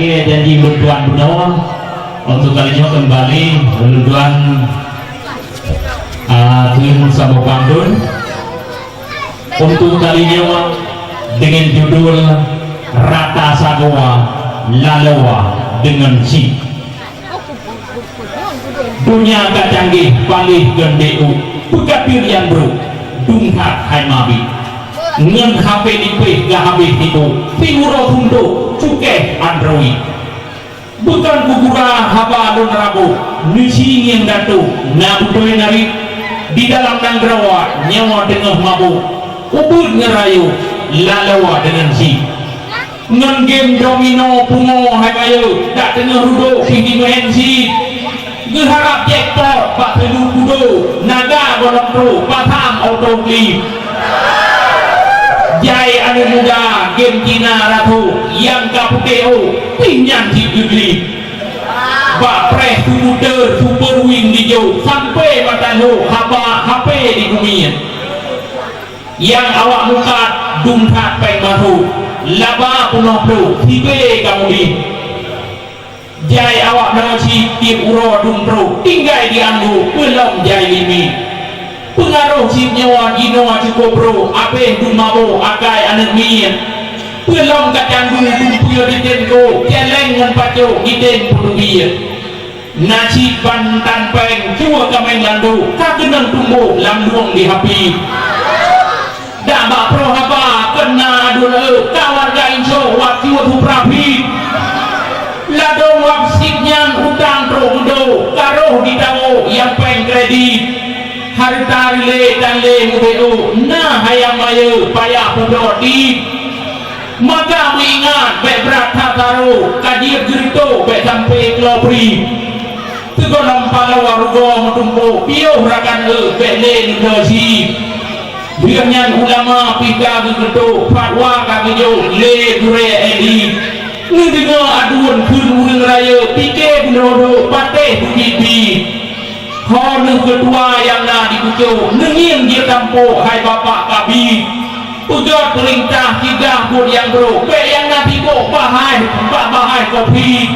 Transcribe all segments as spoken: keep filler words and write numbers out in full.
Janji ulôn tuan bunoe, untuk kali nyoe kembali ulôn tuan, ah, kheun saboh pantun. Untuk kali nyoe dengan judul Rata Sagoe Laloe Deungon Syiek. Donya ka canggih paléh geundéuk, peukateun nyang brôk, dum that hai mabi. Ngon H P lipéh ka habéh tibu, siuroe suntok cukéh Android. Bukon kugura haba lôn rabu, neusi ngieng datu, na beutôi narit. Di dalam nanggroe nyoe teungoh mabuk, ubit ngon rayeuk, laloe deungon syiek. Ngon game domino pungo hai bayeue, dak teungoh rudok pih jimeu'en syiek. Geuharap jackpot bak teulu kudo, naga gohlom trok pasang oto klik. Jai aneuk muda game Cina rathok, nyang ka putéh ôk, pih nyan cit geuklik. Bak preh skuter super wing dijok, sampoe mata lhok haba H P digumiet. Nyang awak mukat dum that péng mahu, laba peunoh ploh, sibée ka mudiet. Jai awak nyoe cit tieb uroe dum trok, tinggai di anggô, peulom jai limiet. Peungaroh cit nyoe jinoe cukôp brôk, abéh dum mabök akai aneuk miet. Peulom ka tanggong dum peue di tengko, celeng ngon pacok di teng peuteubiet. Na cit ban tan péng, cue kaméng landô, ka keunong tumbok lam lueng di hapi. Dak bak proh haba, keuna aduen eu, ka warga inco wak cue supraphi. Ladôm wak sit nyan utang trok meudo, ka roh di tawo nyang péng kredit. Hareuta rilée tan lé mubeuôt, na hayam mayeue payah peubrôk dit. Maka meuingat bék brat that taro, ka jeuet geureutôk bék sampoe klo pri. Sigohlom paloe rugoe meutumpôk, piôh rakan eu bék lé neubloe sie. Lheueh nyan ulama pih ka geugeutôk, fatwa ka geujok lé gurée éli. Neudeungoe aduen kheun ureuëng rayeuk, pike beunodo patéh beubiet-biet. Ho neuh keutua nyang na di kucôk, neungieng jeuet tampôk hai bapak kabi. Peugah peurintah cegah buet nyang brôk, bék nyang na tiboh bahai bak bahai kopi.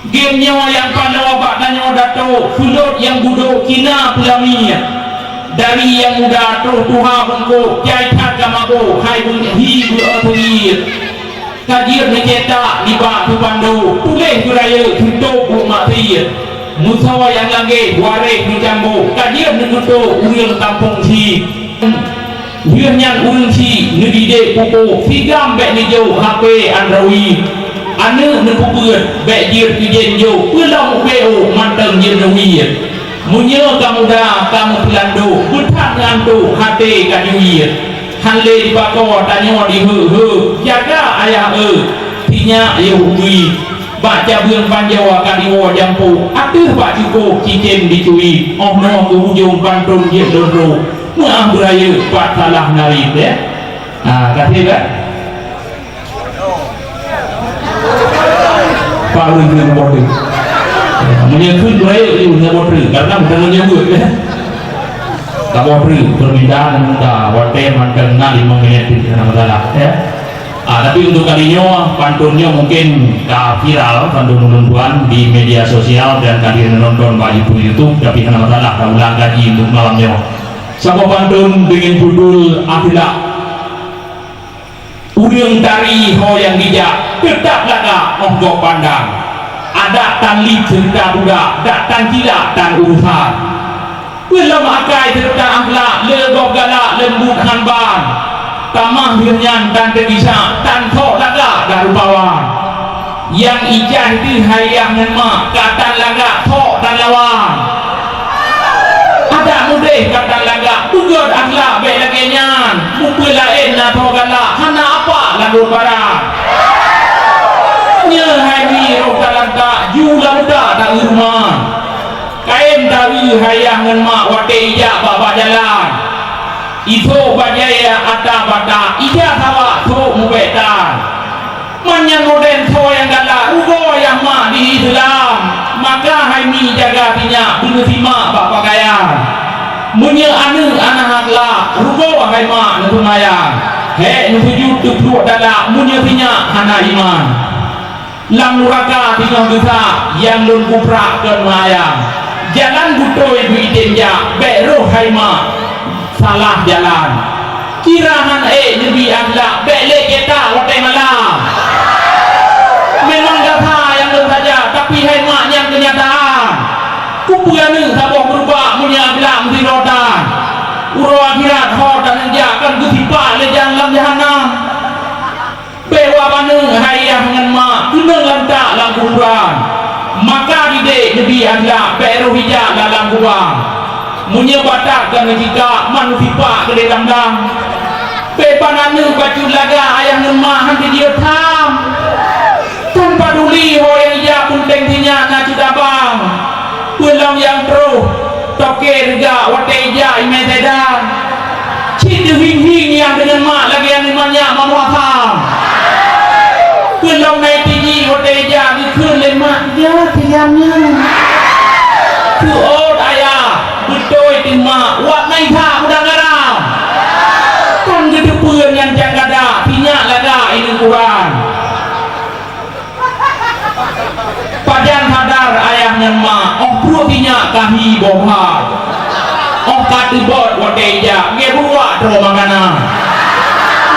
Game nyoe nyang paloe bak tanyoe dato, sulot nyang budok Cina peulamiet. Dari nyang muda troh tuha bungkôk, jai that ka mabök, hai beuhi beu-o teungiet. Ka jeuet neucetak nibak peubando, tuléh beurayeuk, seutôb buet maksiet. Meusoe nyang lagée waréh meucambo, ka jeuet neugeutôk ureuëng kampông sie. Lheueh nyan ureuëng sie neudidek pupuk, sigam bék neujok H P Android. Aneuëk neupeubeuet bék jeuet keu jén jok, peulom ubé ôk mantong jeuet neuwiet. Meunyoe ka muda ka meupeulandok, beuthat ngon antok até ka jiwiet. Han lé jipakoe tanyoe diheuek-heuek, jaga ayah eu, sinyak yoh ubit. Bak cabeueng panjoe ka diwoe jampu, ateueh bak cukôh cicém dicuri. Óh noe keu ujong pantôn jeuet lôn rôh, meuah beurayeuk pat salah narit, ya. Ha, ka trép, ya? Pak Ulun keu nyoe boh treuk. Meunyoe kheun beurayeuk, ulôn nyoe boh treuk, karena bukan nyoe buet, ya. Ka boh treuk, permintaan muda, watée mantong na limong menit, tidak ada masalah, ya. Ah, tapi untuk kali nyoe, pantun nyoe mungkin ka viral, pantun ulôn tuan di media sosial dan ka di nonton bak YouTube, YouTube, tapi hana masalah, ka ulang kaji untuk malam nyoe. Saboh pantun dengan judul Akhlak. Ureuëng tari ho nyang bijak, teutab lagak óh gob pandang. Adat tan lieb seureuta budak, dak tan cilak tan urusan. Peulom akai seureuta akhlak, le gob galak leumbut han ban. Tamah lheueh nyan tan teugisa, tan thok lagak dak rupawan. Nyang ijai deuh hai yah ngon mak, ka tan lagak thok tan lawan. Adak mudeh ka tan lagak, beugét akhlak bék lagée nyan. Mupeue laén na thok galak, hana apa lagot barang. Nyoe hai mi roh talantak, ju lam muda taeu ruman. Kaén taeu hai yah ngon mak watée ijak bak-bak jalan. Isôk bajée ata bata, ija sawa sôk mubék tan. Man nyan modern soe nyang galak, rugoe yah mak di Islam. Maka hai mi jaga sinyak, beuneusimak bak pakaian. Meunyoe aneuëk hana akhlak, rugoe hai mak neuseumayang. Hék neusujut teupluek dalak, meunyoe sinyak hana iman. Lam nuraka singoh geusa, nyang lôn kuprak kon meuyang. Jalan beutôi beu item jak, bék roh hai mak salah jalan. Kira han ék neubi akhlak, bék lé geutak watée malam. Memang gata nyang lôn saja, tapi hai mak nyan keunyataan. Kupeue aneuëk saboh meurubak meunyoe akhlak meusidroe tan. Uroe akhirat ho taneuk jak kon geusipak lé jang lam jahanam. Bék wabaneueng hai yah ngon mak keunong lantak lam kuburan. Maka didek neubi akhlak bék roh ijak lam kubang. Meunyoe batat ka neucikak man sipak keudeh dang-dang. Bék ban aneuëk bacut lagak ayah ngon mak han jijeuet tham. Tan paduli ho nyang ijak peunteng sinyak na cut abang. Peulom nyang troh toke reugak watée ijak imé sedan. Cit deuh hieng-hieng nyang deungon mak lagée aneuëk manyak mamuasam. Peulom nai tiji watée ijak geukheun lé mak, "Ya, tilam nyan." Seuôt ayah, beutôi teuma, wak nai that udang garam. Kan geuteupeue nyan cangkada, sinyak lagak ineuk uran. Pajan sadar ayah ngon mak, óh pruet sinyak ka hi boh hai. Óh ka teubot watée ijak, geubuak droe makanan.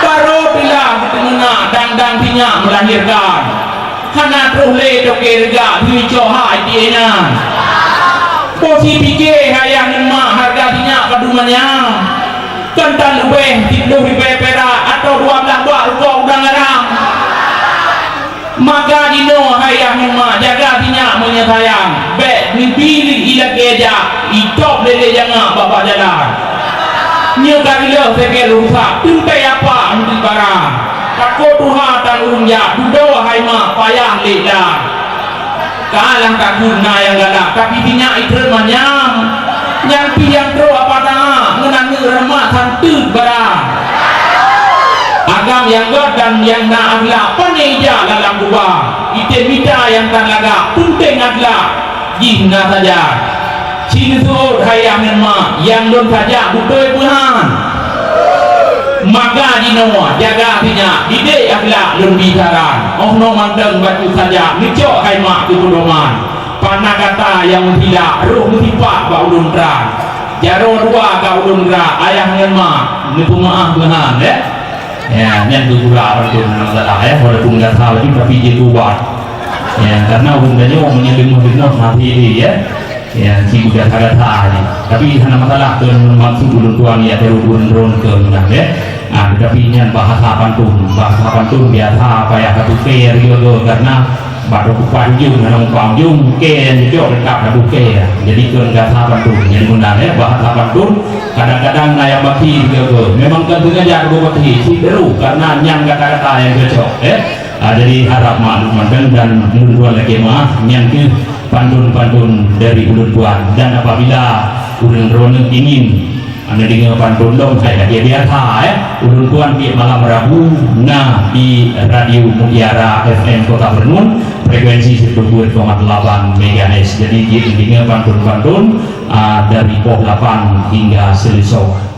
Barô bila geuteumeunak dang-dang sinyak meulahirkan. Hana troh lé toke reugak heucok hai tié nyan. Boh sipike ayah ngon mak hareuga sinyak padum manyang. Kon tan leubeh siplôh ribée pirak atawa dua blaih bak rukok udang garam. Maka jinoe hai yah ngon mak jaga sinyak meunyoe sayang, bék neubi ilakée jak, itôb lé-lé jangak babah jalan. Nyoe ka ileueh segel rusak, teuntée apa eunteuk barang. Takot tuha tan ureuëng jak, dudoe hai mak payah lé dan. Ka alang takheun na nyang galak, tapi sinyak itrön manyam. Nyang pih nyang trok apa na, ngon aneuëk rahmat santeut barang. Agam nyang gét dan nyang na akhlak, pane ijak lam kubang. Item mita nyang tan lagak, peunteng akhlak jih na sajan. Ci neuseuôt hai yah ngon mak, nyang lôn sajak beutôi peuhan. Maka jinoe jaga sinyak, didik akhlak lôn bi saran. Óh noe mantong bacut sajak, neucok hai mak keu peudoman. Pana gata nyang meusilap, roh meusipat bak ulôn trang. Jaroe dua ka ulôn grak, ayah ngon mak, neupeumeuáh beuhan, ya. Ya, nyan geugura pantôn, hana masalah, ya. Walaupun gata laju, tapi jeuet ubat. Ya, karena ureuëng tanyoe meunyoe deungoe-deungoe hati dia, ya. Ya, si gata-gata ni. Tapi hana masalah, keu maksud ulôn tuan, ya, keu ureuëng droen keu meunan, ya. Ah, tetapi nyan bahasa pantun. Bahasa pantun biasa payah ka buke ya, karena bak kupat ujong, dalam kupat ujong, buke yang cocok dekat ka buke ya. Jadi keu bahasa pantun. Jadi meunan ya, bahasa pantun kadang-kadang na nyang baki juga. Memang kan sengaja ka baki, si deru, karena nyan kata-kata yang cocok ya. Ah, jadi harap maklum mantong dan ulôn tuan lakée meuáh, nyan keuh pantun-pantun dari ulôn tuan. Dan apabila ureuëng droeneuh ingin neudeungoe pantun lom, hai lagée biasa, eh, ulôn tuan tieb malam Rabu na di Radio Mutiara F M Kota Beureunuen, frekuensi sireutôh dua koma delapan megahertz. Jadi, jeuet neudeungoe pantun-pantun, ah, dari poh lapan hingga seuleusoe.